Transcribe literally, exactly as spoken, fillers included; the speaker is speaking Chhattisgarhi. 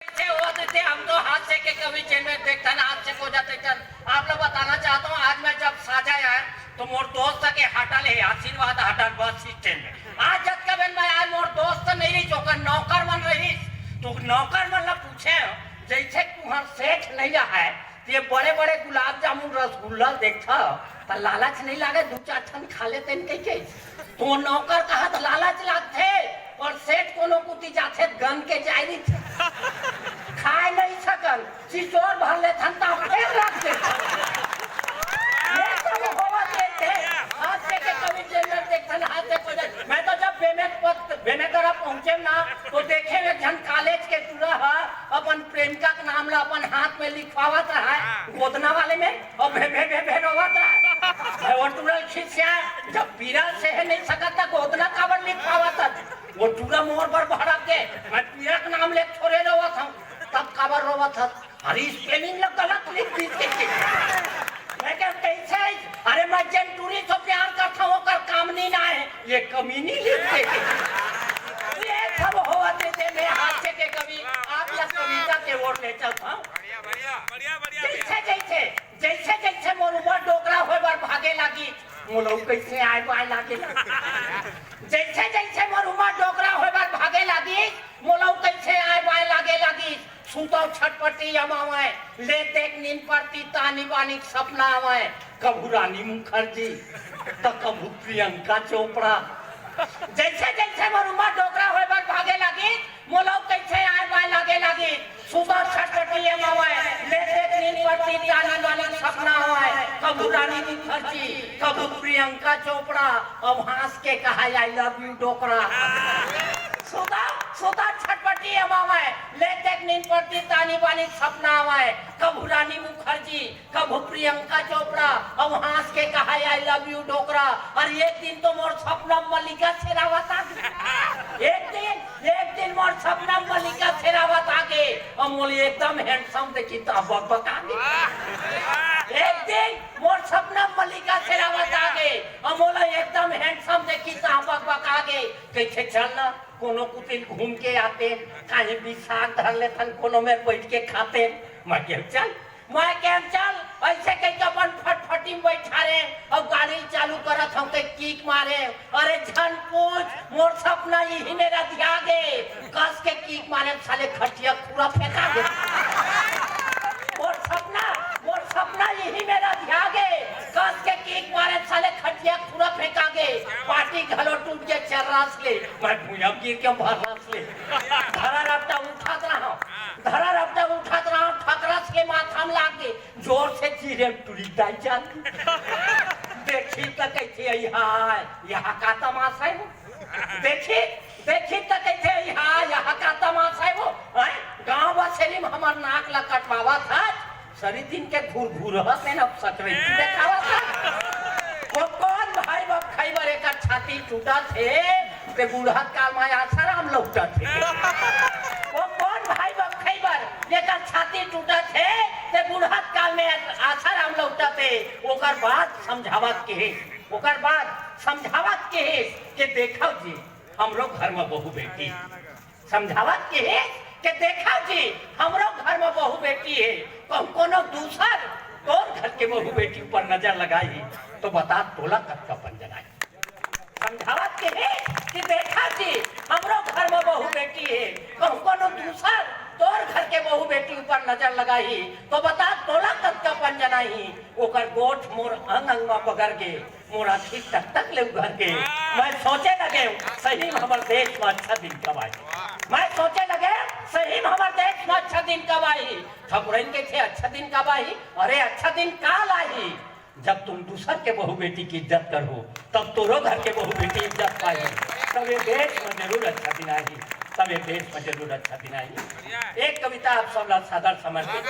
कैसे होवत रहिथे, हम तो हादसे के कभी जेन में देखथन, हादसे हो जाथे। चल, आप लोग बताना चाहता हूँ, आज मैं जब साजा आया तो मोर दोस्त के हटल है आशीर्वाद हटल बस स्टैंड में। आज जतका बेर मैं आय मोर दोस्त नहीं रहिस, ओकर नौकर मन रहिस। तो नौकर मन ला पूछे, जैसे तुहर सेठ नहीं रहा है, ये बड़े बड़े गुलाब जामुन रसगुल्ला देखा त लालच नहीं लागे, दू चार ठन खा लेते हैं कह के। तो नौकर कहा त लालच लागथे, पर सेठ कोनो कुती जाथे त गन के जाय रहिथे। खाय नहीं सकन, चिचोर भर लेथन त फेर रख देथन। ये सब होवत रहिथे। हादसे के कभी जेनर देखथन, हादसे को जाय। मैं तो जब बेमेत पत-, बेमेतरा पहुंचे ना, तो देखे एक झन कॉलेज के टूरा ह अपन प्रेमिका के नाम ला अपन हाथ में लिखवावत रहा है, गोदना वाले में। और भे, भे, भे, भे रोवत है। मैं वो टूरा खिसिया, जब पीरा सहे नहीं सकत त गोदना काबर लिखवावत है? वो टूरा मोर बर भड़क गे, मैं पीरा के नाम ले थोड़े रोवत हूँ, तब काबर रोवत है? अरे, स्पेलिंग ला गलत लिख दी थी। मैं क्या कैसे? अरे, मैं जेन टूरी से प्यार करता हूँ, ओकर कामनी ना है, ये कमीनी लिख दी थी। ये सब होवत रहिथे, मैं हादसे के कभी आप ला कविता के ओर ले चलता हूँ। बढ़िया, बढ़िया, बढ़िया, बढ़िया। जैसे, जैसे जैसे जैसे मोर उमर डोकरा होय बर भागे लागी, मोला उ कैसे आय बाय लागे लागी। जैसे जैसे मोर उमर डोकरा होय बर भागे लागी, मोला उ कैसे आय बाय लागे लागी। सुतव छटपटी अमावय, ले देख नींद परती तानी बानी सपना आवय। कभू रानी मुखर्जी, त कभू प्रियंका चोपड़ा। जैसे जैसे मोर उमर डोकरा होय बर भागे लागी, मोला उ कैसे आय बाय लागे लागी। सुबह छटपटी अमावय, ले देख नींद परती तानी बानी सपना आवय। कभू रानी मुखर्जी, कभू प्रियंका चोपड़ा, अब हंस के कहा, "I love you, डोकरा।" सुबह, सुबह छटपटी अमावय, ले देख नींद परती तानी बानी सपना आवय। कभू रानी मुखर्जी, कभू प्रियंका चोपड़ा, अब हंस के कहा, "I love you, डोकरा।" अरे एक दिन तो मोर सपना मल्लिका शेरावत आ गे। एक दिन, एक दिन मोर सपना मल्लिका शेरावत आ गे। अब मोला एकदम handsome देखी त बकबका गे। एक दिन मोर सपना मल्लिका शेरावत आ गे। अब मोला एकदम handsome देखी त बकबका गे। कहिथे, "चल ना, कोनो कुतिल घूम के आते, कहीं भी साग धर लेथन, कोनो मेर बैठ के खाते।" मैं कहेंव, "चल।" मैं कहेंव, "चल।" ऐसे कहिके अपन फटफटी में बैठा रेहेंव, अउ गाड़ी चालू करत हंव, कहीं kick मारे। अरे झन पूछ, मोर सपना इही मेर अधिया गे। कस के kick मारे, साले खटिया पूरा फेंका गे। मोर सपना, मोर सपना इही मेर अधिया गे। कस के kick मारे, साले खटिया पूरा फेंका गे। पाटी घलो टूट गे चर्रास ले। मैं भुइयां गिर के भर्रास ले। धरा रपटा उठत रहंव। धरा रपटा उठत रहंव, ठकरस के माथा में लाग गे। जोर से चीरे टूरी दाई जान। देखी त कहिथे, "अई हाय, यहाँ का तमाशा है वो?" देखी, देखी त कहिथे, "अई हाय, यहाँ का तमाशा है वो?" हैं? गांव बसेली में हमर नाक ला कटवावत हस, सरी दिन के घुरघुर हस, न सकरैती देखावत हस। वो कोन भाई बखई बर एकर छाती टूटत हे, ते बुढ़त काल में आसाराम लौटत हे। वो कोन भाई बखई बर एकर छाती टूटत हे, ते बुढ़त काल में आसाराम लौटत हे। ओकर बाद समझावत कहिस, ओकर बाद समझावत कहिस कि देखव जी, हमरो घर में बहू बेटी। समझावत कहिस कि देखव जी, हमरो घर में बहू बेटी हे, कहूँ कोनो दूसर तोर घर के बहू बेटी ऊपर नजर लगाही, तो बता तोला कतका पंजनाही। समझावत कहिस कि देखव जी, हमरो घर में बहू बेटी हे, कहूँ कोनो दूसर तोर घर के बहू बेटी ऊपर नजर लगाही, तो बता तोला कतका पंजनाही। ओकर गोठ मोर अंग अंग में बगर गे, मोर आँखी टकटक ले उघर गे। मैं सोचे लगेंव, सही में हमर देश में अच्छा दिन कब आही। मैं सोचे लगेंव, सही में हमर देश में अच्छा दिन कब आही। ठकुरइन कहिथे, "अच्छा दिन कब आही?" अरे, अच्छा दिन काल आही, जब तुम दूसर के बहू बेटी की इज्जत करहू, तब तोरो घर के बहू बेटी इज्जत पाही। तब ये देश में जरूर अच्छा दिन आही, तब ये देश में जरूर अच्छा दिन आही। एक कविता आप सब ला सादर समर्पित।